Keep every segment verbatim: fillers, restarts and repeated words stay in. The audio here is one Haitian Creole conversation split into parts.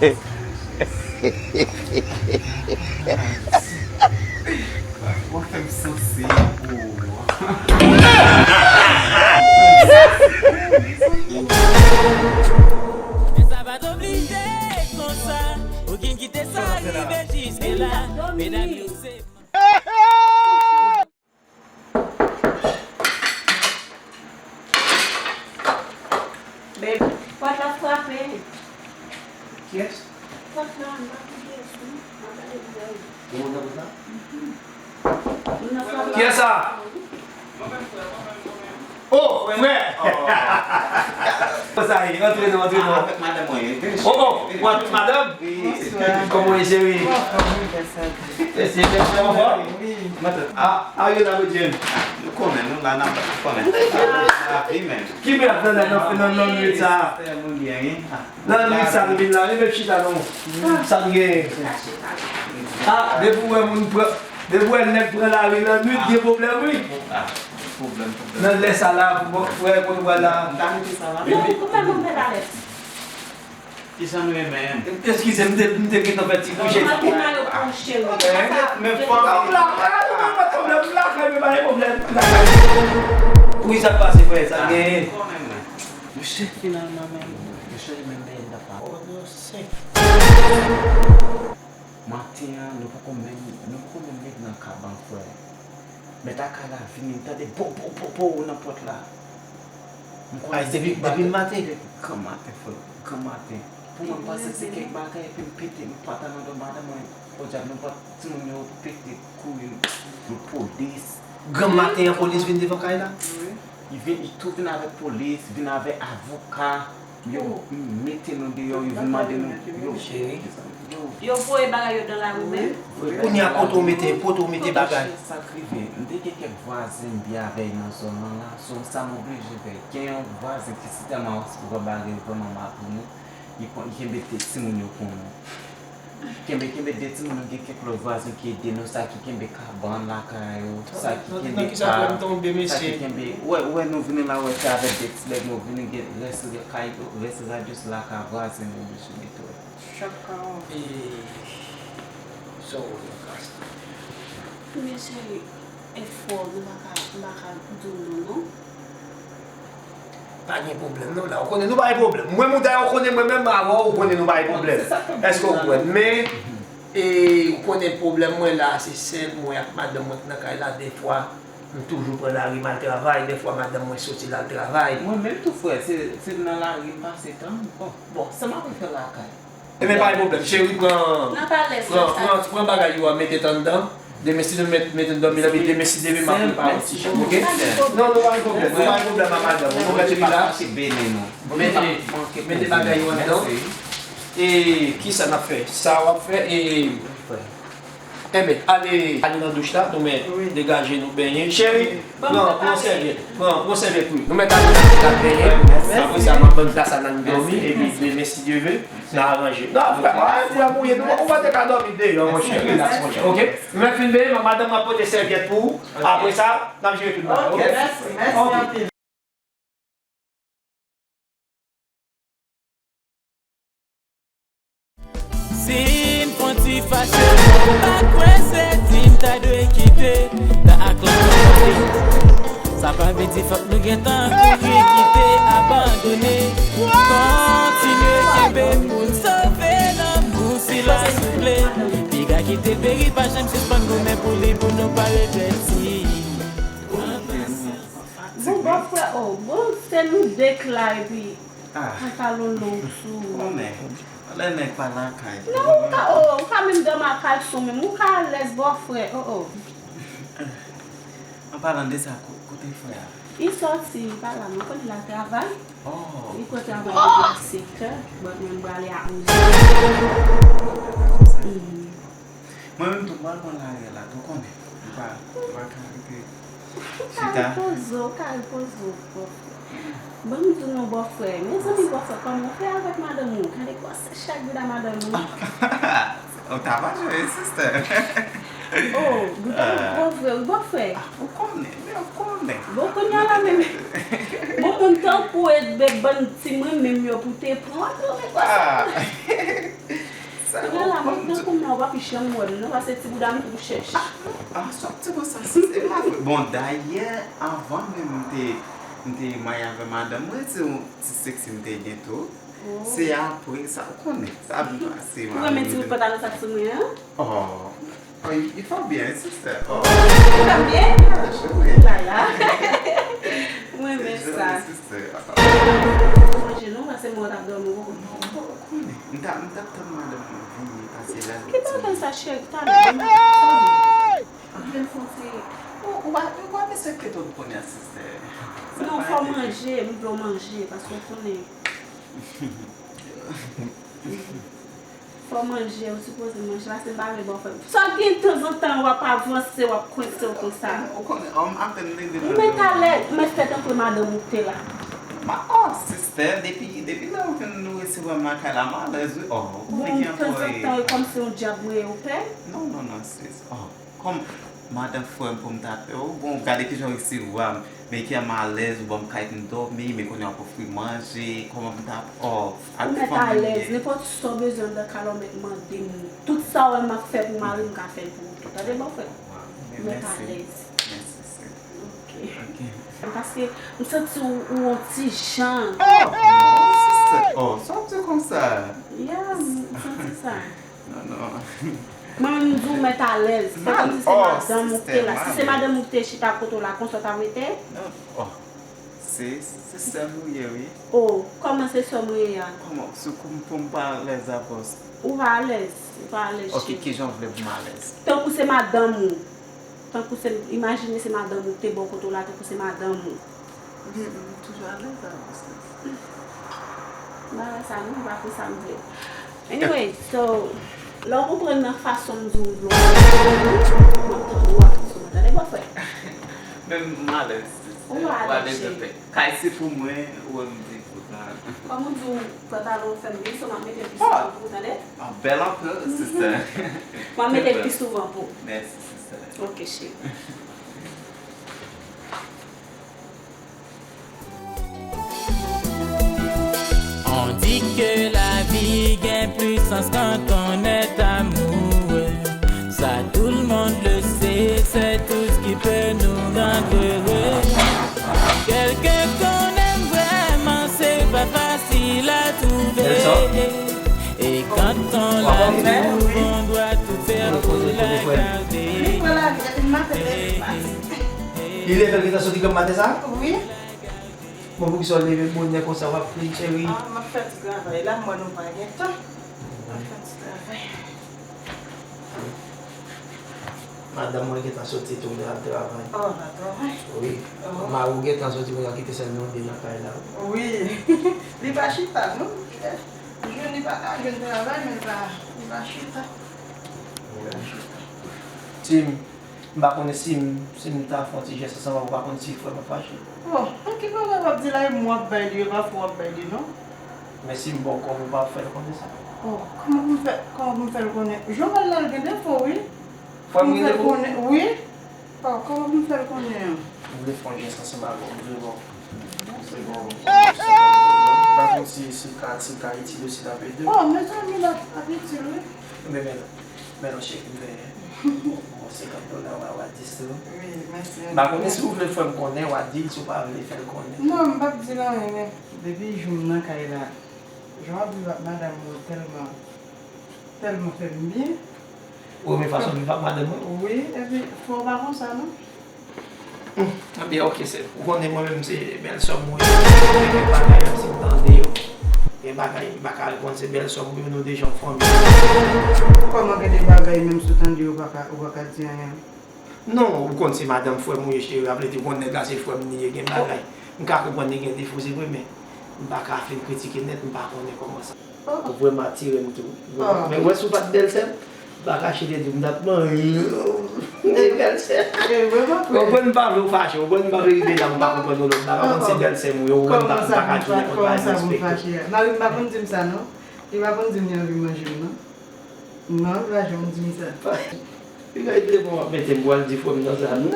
W ap fè m sanse pou ou. Men sa pa t oblije konsa. Ou gen kite sa rive jiske la. Medam yo se Babe, pòt la frape. Kiyès? Pòt la, m pa koute, m pa gade dèyè. Ou konn pòt la? Kiyès sa? Oh, frè! Sa ye, antre non, antre non. Avèk madanm mwen, vini. Oh, oh, ou avèk madanm? Wi. Kòman w ye, cheri? Anfòm, wi, bèl sa. Mesye, mesye, anfòm? Wi. Ah, how you la, Jim? Ah, nou konnen, nou la, n ap konnen. Lavi menm. Ki bèl nan, nan, nan, nan nwit sa? Nan nwit sa, nou vin la, nou menm chita non. Sa n gen? Ah, depi w wè moun pran, depi w wè nèg pran lari nan nwit, gen pwoblèm, wi. Ah, pwoblèm, pwoblèm. Nan lè sa la, frè, kote w pral la? M ta mete sa la. Non, ou pa janm fè alèz. Kijan nou ye menm? Eskize m, m te, m te gentan fè ti kouche. Mwen te mal kouche wi. Men fò m la, m pa gen pwoblèm, m lakay mwen, pa gen pwoblèm. Wi, sa k pase, frè, sa genyen? Mesye, finalman menm, mesye, li menm menm nan pa. Maten an, nou poko menm, nou poko menm rive nan kabann, frè. Mèt lakay la vini, m tande po, po, po, po nan pòt la. M konnen se depi, depi maten. Granmaten, frè, granmaten. Pou mwen, m panse se kèk bagay, epi m pete, m pata nan do madanm mwen. Podyab, nou pa, timoun yo pete, kouri, polis. Granmaten an, polis vin devan kay la? Wi. Li vin, li tou vin avèk polis, vin avèk avoka. Yo mete nou deyò, yo vin mande nou, yo, cheri. Yo voye bagay yo nan lari menm. Kounye a kote w mete, kote w mete bagay? Sa k rive, m te gen kèk vwazen m byen avè yo nan zòn nan la, so sa m oblije fè. Gen yon vwazen ki si tèlman wè bagay yo vrèman mal pou nou, li pran, li kenbe timoun yo pou nou. Kenbe, kenbe de timoun, nou gen kèk lòt vwazen ki ede nou, sa ki kenbe kabann lakay yo, sa ki kenbe kay, sa ki kenbe, ou wè, ou wè nou vini la, ou wè se avèk de ti bèg nou vini, gen rès kay, rès radyos lakay vwazen nou oblije netwaye. Chak ka. E sa w wè nan ka sa? Mesye, e fò, nou pa ka, m pa ka di w non, non. Pa gen pwoblèm non la. Ou konnen nou pa gen pwoblèm. Mwen, Mouda, ou konnen mwen menm avè w, ou konnen nou pa gen pwoblèm. Èske w konprann? Men, e, ou konnen pwoblèm mwen la, se sèl mwen ak madanm mwen k nan kay la. Defwa, m toujou pran lari m al travay. Defwa, madanm mwen soti l al travay. Mwen menm tou, frè, se, se nan lari m pase tan m. Bon, bon, sa m ap fè lakay? Ebyen, pa gen pwoblèm. Cheri, pran, pran, pran, pran bagay yo a, mete t anndan. Demen, si nou met, mete n dòmi la, epi demen, si Dye vle, m ap prepare yon ti chanm, oke? Non, non, pa gen pwoblèm. Non, pa gen pwoblèm a madanm ou. Nou mete la. Mete, mete bagay yo anndan. E kisa n ap fè? Sa w ap fè, e, enben, ale, ale nan douch la, nou mèt degaje nou benyen. Cheri, pran, pran sèvyèt. Pran, pran sèvyèt, wi. Nou mèt ale nan douch la benyen. Apre sa, m ap ban n plas a n al dòmi, epi demen, si Dye vle, n a aranje. Non, frè, pa gen pwoblèm, ou ye, nou, ou pa te ka dòmi deyò, monchè. Rilaks, monchè, oke? Mwen fin benyen, madanm mwen ap pote sèvyèt pou ou. Apre sa, n ap jere tout bagay, oke? Mèsi, mèsi anpil. Si m fè yon ti fache, m pa kwè se di m ta dwe kite, ta ak lòt moun. Sa pa vle di fòk nou gentan kouri kite, abandone. Kontinye kenbe m pou n sove lanmou sila souple. Piga kite peri pa janm sispann goumen pou li pou nou pa regrèt. Bon, bòfrè, oh, bon, se nou de k la epi pantalon long sou ou. Konnen, lè nèg pa lakay. Non, ou ka, oh, ou ka menm dòmi ak kalson menm, ou ka alèz bòfrè, oh, oh. An palan de sa, ko-, kote frè a? Li sòti, li pa la non, kote l al travay. Oh. Li pran travay depi a sèt è, but mwen m prale a onz è. Mhm. Mwen menm tou, m pral pran lari a la tou, konnen. M pa, m pa ka rete chita. Ou ka repoze w, ou ka repoze w, bòfrè. Ban m di w non, bòfrè. Mezanmi, bòfrè, kòman w fè avèk madanm ou? Gade gwosè chagrin a madanm ou. Ou ta pa jwe, sister. Oh, bòfrè, wi, bòfrè. Ah, ou konnen, men ou konnen. Bon, kounye a la menm. Bon, moun tankou w, e, bann timoun menm yo pou te pran, w ap twouve gwosè. Sa gen la, mwen tankou m la, w p ap janm wè m non, paske ti bouda m tou chèch. Ah, sa w ap di konsa, sis, e pa vre. Bon, dayè, avan menm m te, m te marye avè madanm mwen, se yon ti seksi m te gen tou. Se apre sa, ou konnen, sa vin pase. Ou renmen ti bout pantalon sa sou mwen an? Oh. Oh, you, you feel bien, sister. Oh. Ou fè byen? Lala. Mwen renmen sa. Sister. Ou manje non, paske mwen t ap dòmi, ou konprann. Non, ou konnen. M t ap, m t ap tann madanm mwen vini, paske la. Ki pa tann sa, cheri? Talè. Ann fè yon ti, ou, ou pa, ou pa respekte tout konnen, sister. Non, fò manje, m vle w manje, paske ou konnen. Fò manje, ou sipoze manje, paske m pa vle ba w fè. Sa gen tanzantan w ap avanse, w ap kwense w konsa. Ou konnen, m apèn leve nan. Ou mèt alèz, mèt fè tankou madanm ou te la. Ma, oh, sister, depi, depi lè ou vin nou resevwa m lakay la, m alèz, wi. Oh, ou konnen ki tanzantan, e kòmsi yon dyab mwen ye, ou pè? Non, non, non, sis. Oh. Kòm madanm frè m pou m ta pè w. Bon, gade kijan w resevwa m. Men ki m alèz, ou ban m kay pou m dòmi, men kounye a w ap ofri manje, kòman m ta, oh, ak fanmi m ye. Ou mèt alèz, nenpòt sa w bezwen anndan kay la, w mèt mande m. Tout sa w wè m ap fè pou mari m, m ka fè l pou ou tou. Tande, bòfrè? Ou mèt alèz. Mèsi, sè. Ok. Ok. Paske m santi w, ou yon ti jan. Oh, non, sista. Oh, sa w ap di konsa? Yeah, m santi sa. Non, non. Mwen menm m di w mèt alèz. Fè kòmsi se madanm ou k te la. Si se madanm ou k te chita kote w la, konsa w t ap rete? Non, oh. Se, se sè m ou ye, wi. Oh, kòman se sè m ou ye a? Kòman? Se pou m, pou m pa alèz avè w? Ou pa alèz. Ou pa alèz, cheri. Ok, kijan w vle pou m alèz? Tankou se madanm ou. Tankou se, imajine se madanm ou k te bò kote w la, tankou se madanm ou. Byen, m toujou alèz avè w, sis. Bagay sa, non, pa konsa m vle. Anyway, so, lè w konprann nan fason m di w vle w, m ap tann ou a fason mwen tande, bòfrè. Men m alèz, sis. Ou alèz, cheri. Kay se pou mwen, ou wè m di pou sa. Kòm ou di w pantalon w fè m byen, so m ap mete l pi souvan pou ou, tande? Ah, bèl anpil, sista. M ap mete l pi souvan pou ou. Mèsi, sista. Ok, cheri. On dit que la vie gagne plus sens quand on est amoureux. Ça, tout le monde le sait, c'est tout ce qui peut nous rendre heureux. Quelqu'un qu'on aime vraiment, c'est pas facile à trouver. Et quand on la trouve, on doit tout faire pour la garder. Li leve l gentan soti granm maten sa? Wi. Bon, poukisa w leve bonè konsa, w ap plenn, cheri? Ah, m ap fè ti travay la, m wè nou pa gen tan. M ap fè ti travay. Madanm mwen gentan soti tou, l al travay. Oh, l al travay? Wi. Oh. Mari w gentan soti, mwen kite sèl nou de nan kay la. Wi. Li pa chita, non. Li pa ka jwenn travay, men li pa, li pa chita. Li pa chita. Tim, M pa konnen si m, si m ta fè yon ti jès ansanm avè w, m pa konn si frè m ap fache. Oh, an ki bagay w ap di la, e mwen w ap bay li, e pa frè w ap bay li, non? Men si m ba w kòb, ou p ap fè l konnen sa? Oh, kòman pou m fè, kòman pou m fè l konnen? Jan w pale la, l gen defo, wi. Frè m gen defo? Wi. Oh, kòman pou m fè l konnen an? M vle fè yon jès ansanm avè w, m vle ba w. Se bon. M pa konn si, si l ka, si l ka itil ou, si l ap ede w. Oh, mezanmi, l ap, ap itil, wi. Men, men, men non, cheri, m fè yon senkant dola, w a, w a dis tou. Wi, mèsi. M pa konnen si w vle fè m konnen, w a di l, si w pa vle fè l konnen. Non, m p ap di l anyen, men depi jou m nan kay la, jan w ap viv ak madanm mwen tèlman, tèlman fè m byen. Ou renmen fason m viv ak madanm mwen? Wi, epi fò w pa konsa, non. Hmm, ebyen, ok, se, ou konnen mwen menm se bèlsè m ou ye. Gen bagay, menm si m tande yo, gen bagay, m pa ka reponn, se bèlsè m ou ye, nou deja yon fanmi. Kòman gen de bagay, menm si w tande yo, ou pa ka, ou pa ka di anyen? Non, ou konn se madanm frè m ou ye, cheri, raple tou, ou konn nèg la se frè m li ye, gen bagay. M ka konprann li gen defo, se vre, men m pa ka fin kritike nèt, m pa konnen kòman sa. Ou vrèman atire m tou. Men wè si w pa t bèlsè m, m pa kache te di w m t ap manje. Bèlsè. Ou konprann m pa vle w fache, ou konprann m pa vle rive la, m pa konprann yon lòt bagay, ou konn se bèlsè m ou ye, ou konprann m pa, m pa ka di w nenpòt bagay, m respekte w. Mari m pa konn di m sa non. Li pa konn di m li anvi manje m non. Non, li pa janm di m sa. Li ka ede bon w ap mete m pral di frè m nan sa non.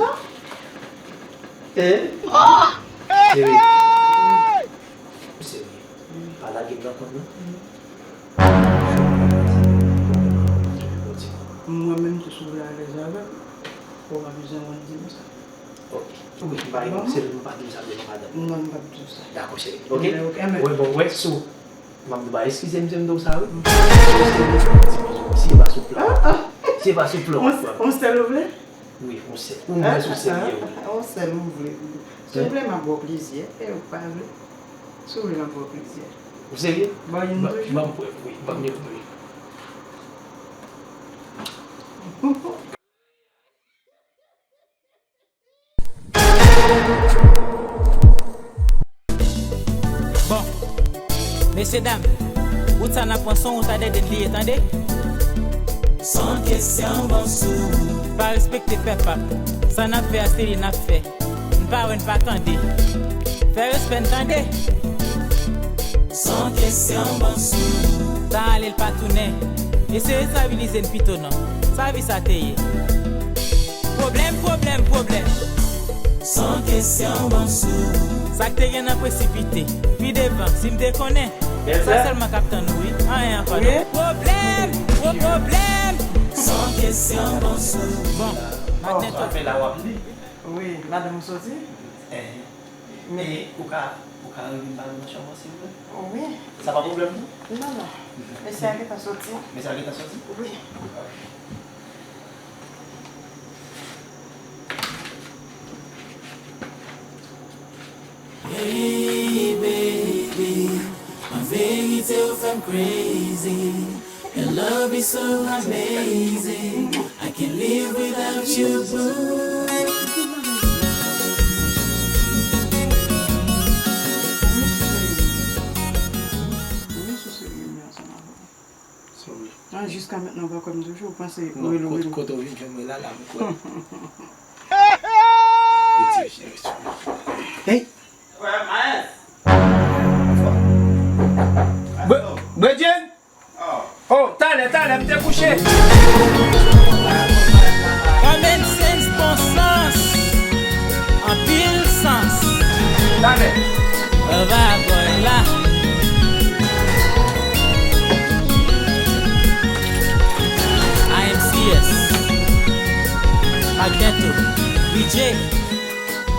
Hein? Cheri. Serye. Pa lage m nan kont non. Ou Mwen menm tou, si w vle alèz avè m, fò w pa bezwen wont di m sa. Ok. Wi, m pa gen, se m pa di m sa devan madanm. Non, m p ap di w sa. Dakò, cheri. Ok? Wi, bon, wè, so, m ap di w, eskize m si m di w sa, wi. Si e pa sou plan, si e pa sou plan, on sèl ou vle? Wi, on sèl. Ou mwen sou sèl, wi. On sèl m vle. Si w vle, m ap ba w plizyè. E ou pa vle? Si w vle, m ap ba w plizyè. Ou serye? Ban youn toujou. Ban m prèv, wi. Ban m youn toujou. Bon, mesye dam, wout sa n ap pran se yon wout a dèdèn li ye, tande? Son kesyon bon sou. Pa respekte fè pap. Sa n ap fè a se li n ap fè. N pa wè n pa tande. Fè respè n tande. Son kesyon bon sou. Sa ale l pa tounen. Eseye estabilize n pito non. Sa vi sa te ye. Pwoblèm, pwoblèm, pwoblèm. Son kesyon bon sou. Sa k te gen nan presipite. Pi devan, si m te konnen. Sa sèlman k ap tann ou, wi. Anyen ankò non. Pwoblèm, gwo pwoblèm. Son kesyon bon sou. Bon, Magneto. Sa fè la w ap li. Wi, madanm ou soti? Eh. Men ou ka, ou ka rive m pale nan chanm an, silvouplè? Wi. Sa pa pwoblèm, non? Non, non. Mesye a gentan soti. Mesye a gentan soti? Wi. Hey, baby, an verite, ou fè m crazy. Your love is so amazing. I can't live without you, boo. Wi, sou serye, m ansanm avè w. Sorry. Ah, jiska mentnan, ou pa kwè m toujou, ou panse ou rele, ou rele. Kote w vin jwenn mwen la, la, m kwè. Hey! Bre-, Bredjen! Oh, talè, talè, m te kouche. Common sense, bon sans, anpil sans. Talè. Baba boy la. I M C S. Magneto. D J.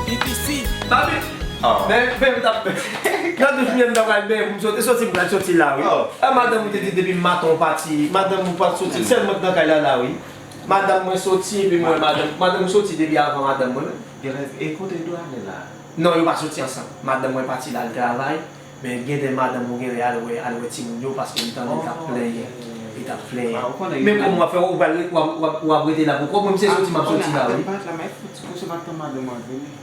B P C. Babi. Ah. Men, men, m t ap, nan douch mwen, m t ap pral benyen pou m soti, soti m pral soti la, wi. Oh. Ah, madanm ou te di depi maten ou pati, madanm ou pa t soti, sèl mwen k nan kay la, la, wi. Madanm mwen soti, epi mwen, madanm, madanm ou soti depi avan madanm mwen menm. Genlè, e kote yo dwe ale la? Non, yo pa soti ansanm. Madanm mwen pati la, al travay. Men gen de madanm ou genlè al wè, al wè timoun yo, paske m tande l t ap plenyen. Li t ap plenyen. Ah, ou konnen. Men kòman w ap fè, ou pral, w ap, w ap, w ap rete la pou kò? Mwen, m se soti, m ap soti la, wi. Madanm pa t la, men fouti kouche m ap tann madanm mwen vini.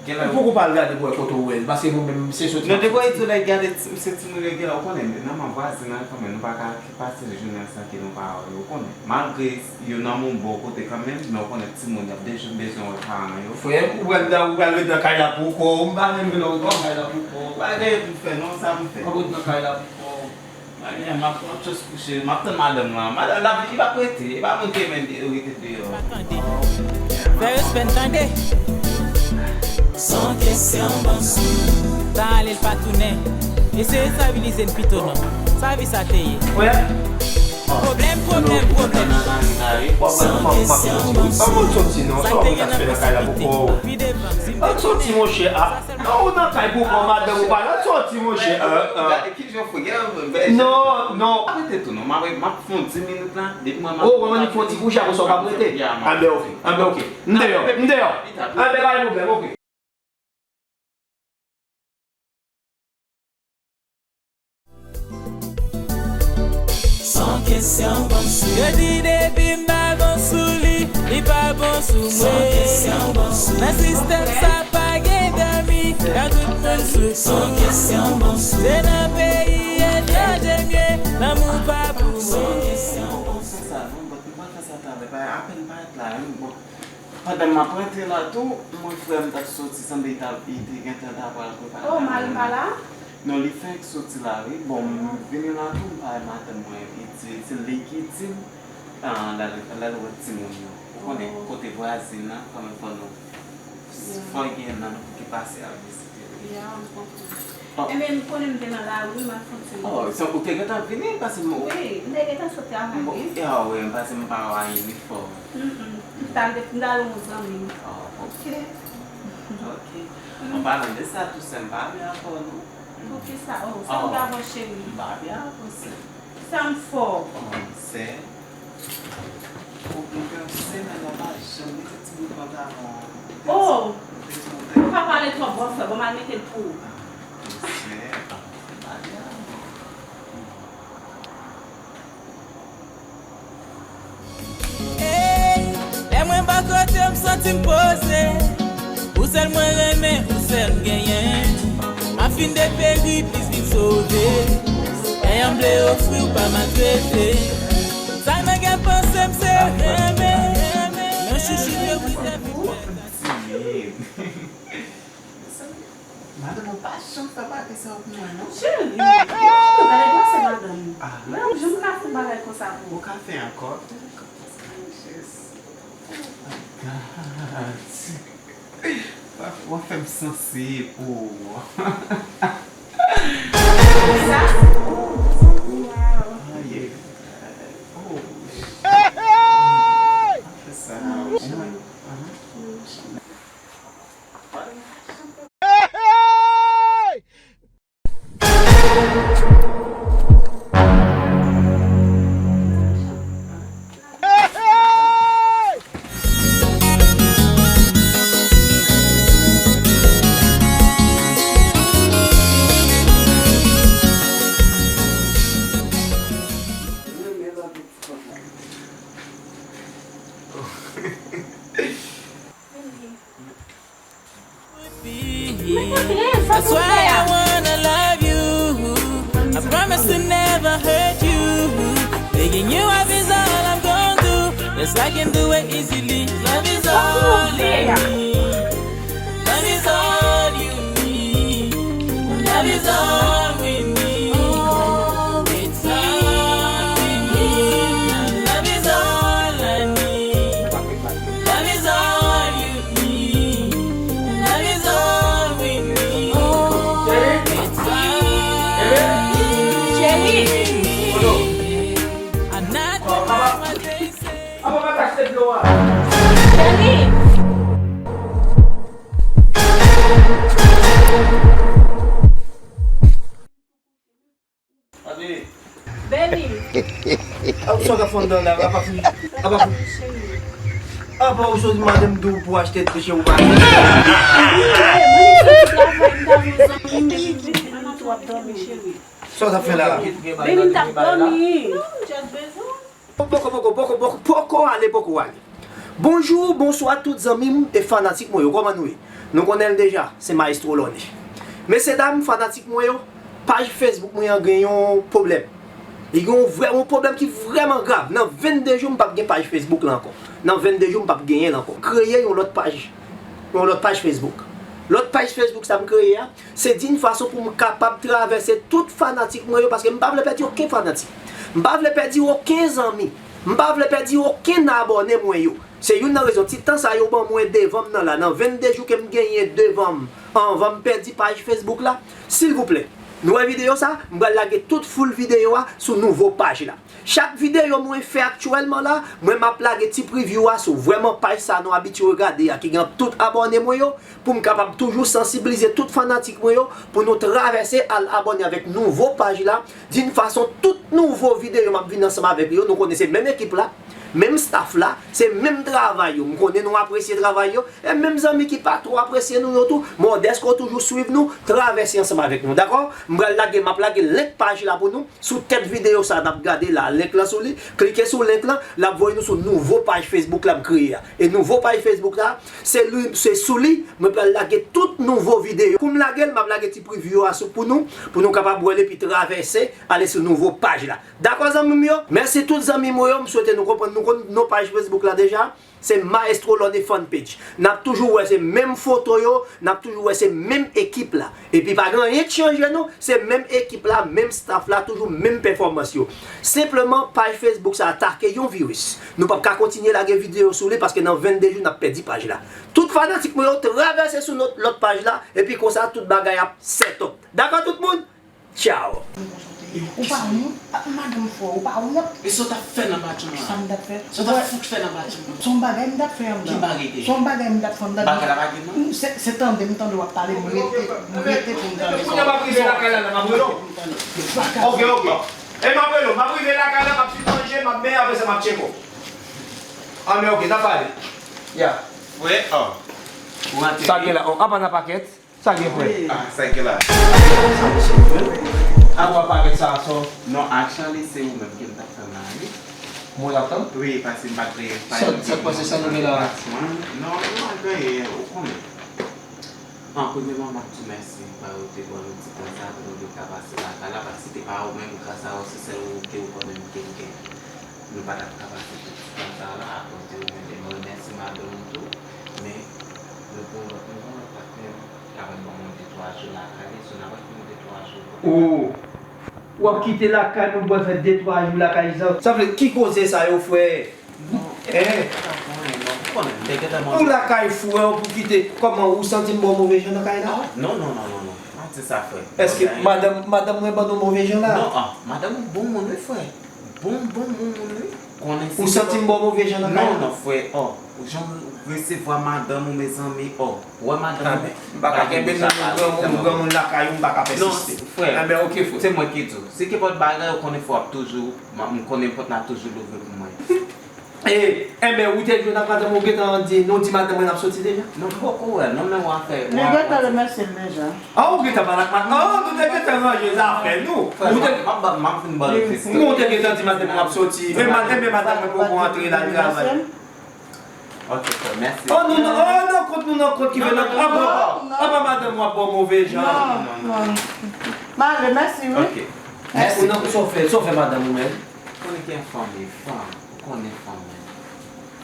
Ou poko pa al gade pou wè kote w wè l, paske mwen menm, m se soti. Non, depi w di w lè gade ti, se timoun yo genlè, ou konnen, nan men vwazin nan kanmenm, nou pa ka pase jounen an san ke nou pa wè yo, ou konnen. Malgre yo nan yon bon kote kanmenm, men ou konnen timoun y ap bezwen, bezwen wè paran yo. Frè m, ou pral, ou pral ret nan kay la pou kò w, m pa renmen lè w ret nan kay la pou kò w. Pa gen anyen pou fè non, sa pou fè. W ap ret nan kay la pou kò w. Pa gen anyen, m ap, m ap just kouche, m ap tann madanm lan. Madanm la, li p ap rete, e pa moun ki renmen rete deyò. Pa tande. Fè respè n tande. Son kesyon bon sou. Sa ale l pa tounen. Eseye estabilize n pito non. Sa vi sa te ye. Pwoblèm, pwoblèm, pwoblèm. San kesyon, bon sou. Sa k te gen nan presipite. Pi devan, si m te konnen. An soti, monchè, a. Ou nan kay pou pran madanm ou pa nan soti, monchè. Gade ki jan fò, gade. Non, non. Arete tou, non. M ap, m ap fè yon dis minit la. Depi mwen, m ap. Ou wè, mwen fè yon ti kouche, apre sa, w p ap rete. Anben, oke. Anben, oke. M deyò, m deyò. Anben, pa gen pwoblèm, oke. San kesyon bon sou. Yo di depi m pa bon sou li, li pa bon sou mwen. San kesyon bon sou. Nan sistèm sa pa gen dòmi, ka tout moun sou. San kesyon bon sou. Se nan peyi etranje m ye, lanmou pa pou mwen. San kesyon bon sou. Sa non, but m pa fè sa talè, pa apèn parèt la, wi, bon. Pandan m ap rantre la tou, mwen frè m t ap soti, sanble li t ap, li te gentan ta pral prepare. Oh, mari m pa la? Non, li fenk soti la, wi. Bon, m vini la tou, m pa wè madanm mwen, li di, se li ki di m, ah, l al, l al wè timoun yo. Ou konnen, kote vwazin nan, kanmenm fò nou, fò gen nan nou ki pase al vizite. Ya, m konprann. Enben, m konnen m te nan lari, m ap fè yon ti... Oh, so, ou te gentan vini? Paske m... Wi, m te gentan sot travay, wi. Ah, wi, paske m pa wè inifòm. Mm, mm. M t al, m t al yon zanmi m. Oh, ok. Ok. An palan de sa, tou, sè m pa byen ankò, non. Poukisa? Oh, sa w gen avè w, cheri? M pa byen ankò, sè. Sa m fè w? Oh, sè. Ou gen yon semèn ou pa janm mete ti bout pantalon an. Oh! Ou pa pale twòp, bòfè. Bon, m al mete l pou ou. Hey, lè mwen bò kote w, m santi m poze. Ou sèl mwen renmen, ou sèl m genyen. M ap fin deperi, plis vin sove. Kè an m vle ofri w pa maltrete. Sa nan kè m panse m se renmen. Yon chouchou de wi de wi. Timid. Madanm ou pa janm fè bagay sa yo pou mwen, non? Cheri, ou gade gwo se madanm ou. Ah. Mwen, jan m ka fè yon bagay konsa pou ou? Ou ka fè ankò. Jezi. God. W ap, w ap fè m sanse pou ou. Sa, oh, wow. Aye. Oh. Hey, hey! Fè sa. Mwen, aha. That's why I wanna love you. I promise to never hurt you. Begging you up is all I'm gonna do. Yes, I can do it easily. Love is all I need. Love is all you need. Love is all we need. It's all we need. Love is all I need. Love is all you need. Love is all we need. It's all we need. Chéri. Chéri. I'm not the one they say. Chéri. Baby. Apa sa w ka fè anndan la? Apa fini? Apa fini? Apa ou sot mande m di w pou achte de chè ou pa achte? Sa w t ap fè la? Baby, m t ap dòmi. Poko, poko, poko, poko, poko ale, poko ale. Bonjou, bonswa tout zanmi m e fanatik mwen yo, kòman nou ye? Nou konnen l deja, se Maestro Lorne. Mesye dam, fanatik mwen yo, paj Facebook mwen an gen yon pwoblèm. Li gen yon vrè, yon pwoblèm ki vrèman grav. Nan vennde jou, m p ap gen paj Facebook la ankò. Nan vennde jou, m p ap genyen l ankò. Kreye yon lòt paj. Yon lòt paj Facebook. Lòt paj Facebook sa m kreye a, se di yon fason pou m kapab travèse tout fanatik mwen yo, paske m pa vle pèdi okenn fanatik. M pa vle pèdi okenn zanmi. M pa vle pèdi okenn abòne mwen yo. Se youn nan rezon, ti tan sa yo ban mwen devan m nan la, nan vennde jou ke m genyen devan m, anvan m pèdi paj Facebook la, silvouplè, nou wè videyo sa, m pral lage tout full videyo a sou nouvo paj la. Chak videyo mwen fè aktyèlman la, mwen m ap lage ti preview a sou vrèman paj sa nou abitye gade a, ki gen tout abòne mwen yo, pou m kapab toujou sansibilize tout fanatik mwen yo, pou nou travèse al abòne avèk nouvo paj la, di yon fason tout nouvo videyo m ap vin ansanm avèk yo, nou konnen se menm ekip la, menm staff la, se menm travay yo. M konnen nou apresye travay yo, e menm zanmi ki pa twò apresye nou yo tou, mòdès ke w toujou swiv nou, travèse ansanm avèk nou, dakò? M pral lage, m ap lage link paj la pou nou, sou tèt videyo sa n ap gade la, link lan sou li, klike sou link lan, l ap voye nou sou nouvo paj Facebook la m kreye a. E nouvo paj Facebook la, se li, se sou li, mwen pral lage tout nouvo videyo. Pou m lage l, m ap lage ti preview a sou, pou nou, pou nou kapab wè l epi travèse, ale sou nouvo paj la. Dakò, zanmi m yo? Mèsi tout zanmi mwen yo, m swete nou konprann, nou konn non paj Facebook la deja. Se Maestro Lone Fan Page. N ap toujou wè se menm foto yo, n ap toujou wè se menm ekip la. Epi pa gen anyen k chanje non, se menm ekip la, menm staff la, toujou menm pèfòmans yo. Senpleman, paj Facebook sa atake yon viris. Nou p ap ka kontinye lage videyo sou li paske nan vennde jou n ap pèdi paj la. Tout fanatik mwen yo travèse sou lòt paj la, epi konsa tout bagay ap set up. Dakò tout moun? Tchaw! Ou pa wont? Madanm fè w, ou pa wont? E sa w t ap fè nan batman an? Sa m t ap fè? Sa w t ap fout fè nan batman an? Se yon bagay m t ap fè anndan. Ki bagay te? Se yon bagay m t ap fè anndan. Bagay la pa gen non? Se tande m tande w ap pale, m rete, m rete pou m tande sa w ap fè. Kounye a m ap rive lakay la, la m ap rele w. Ok, ok. E m ap rele w, m ap rive lakay la, m ap fin manje, m ap benyen, apre sa m ap tcheke w. Anben ok, n ap pale. Ya. Frè, oh. Ou rantre. Sa gen la? Oh, apa nan pakèt? Sa gen frè? Ah, sa gen la. Apa pakèt sa a so? Non, actually, se ou menm ke m t ap tann la, wi. Mwen t ap tann? Wi, paske m pa t vle. Sa, sa k pase, sa nou gen la? Non, nou pa gen anyen, ou konnen. An premyèman, m ap di w mèsi, paske ou te ban nou ti tan sa pou nou te ka pase lakay la, paske si te pa ou menm, gras a ou, se sèl ou ke ou konnen m te gen. Nou pa t ap ka pase tout ti tan sa la akoz de ou menm. E m remèsye madanm ou tou, men nou gen yon lòt, nou gen yon lòt patnè ki pral ban mwen de twa jou lakay li, so n ap fè yon de twa jou. Oh! W ap kite lakay mwen pou w al fè de twa jou lakay Jean? Sa vle, ki koze sa yo, frè? Hein? Ou lakay frè w pou kite, kòman, ou santi m ba w move jan nan kay la? Non, non, non, non, non. Pa di sa, frè. Èske madanm, madanm mwen ban nou move jan la? Non, ah, madanm ou bon moun, wi, frè. Bon, bon, bon moun, wi. Konnen si. Ou santi m ba w move jan nan kay la? Non, non, frè, oh. Ou jan w resevwa madanm ou, mezanmi, oh. Wè madanm ou. M pa ka kenbe nou, nou granmoun, nou granmoun lakay ou, m pa ka pèsiste. Non, frè. Enben, ok, frè. Se mwen ki di w. Si gen pòt bagay, ou konnen frè w ap toujou, m konnen pòt la toujou louvri pou mwen. E, enben, ou te jwenn ak madanm ou gentan di, nou di madanm mwen n ap soti deja? Non, m poko wè l, non, men w a fè. Li gentan remèsye l deja. Ah, ou gentan pale ak madanm, oh, nou te gentan ranje zafè nou. Ou te. M ap, m ap vin ba l fèste. Ou te gentan di madanm mwen n ap soti, men madanm, men madanm mwen poko antre la, l travay. Ok, frè, mèsi. Oh, nou, oh, nan kont, nou nan kont ki fè nan, apa, apa madanm w ap ba w move jan? Non, non. M ale, mèsi, wi. Ok. Mèsi. Ou nan, sa w fè, sa w fè madanm ou menm? Konnen ki fanm e fanm, ou konnen fanm menm.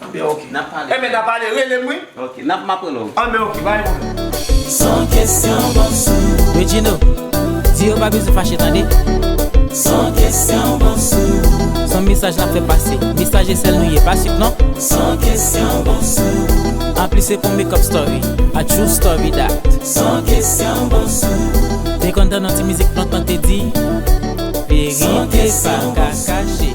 Anben, ok. N ap pale. Enben, n ap pale, rele m, wi. Ok, n ap, m ap rele w. Anben, ok, bay mwen. San kesyon, bon sou. Regino, di yo pa bezwen fache, tande. San kesyon, bon sou. Se yon mesaj n ap fè pase. Mesaj e sèl nou ye, pa sik non. San kesyon, bon sou. Anplis se pou makeup story. A true story that. San kesyon, bon sou. Te konn tande yon ti mizik lontan te di. Verite pa ka kache.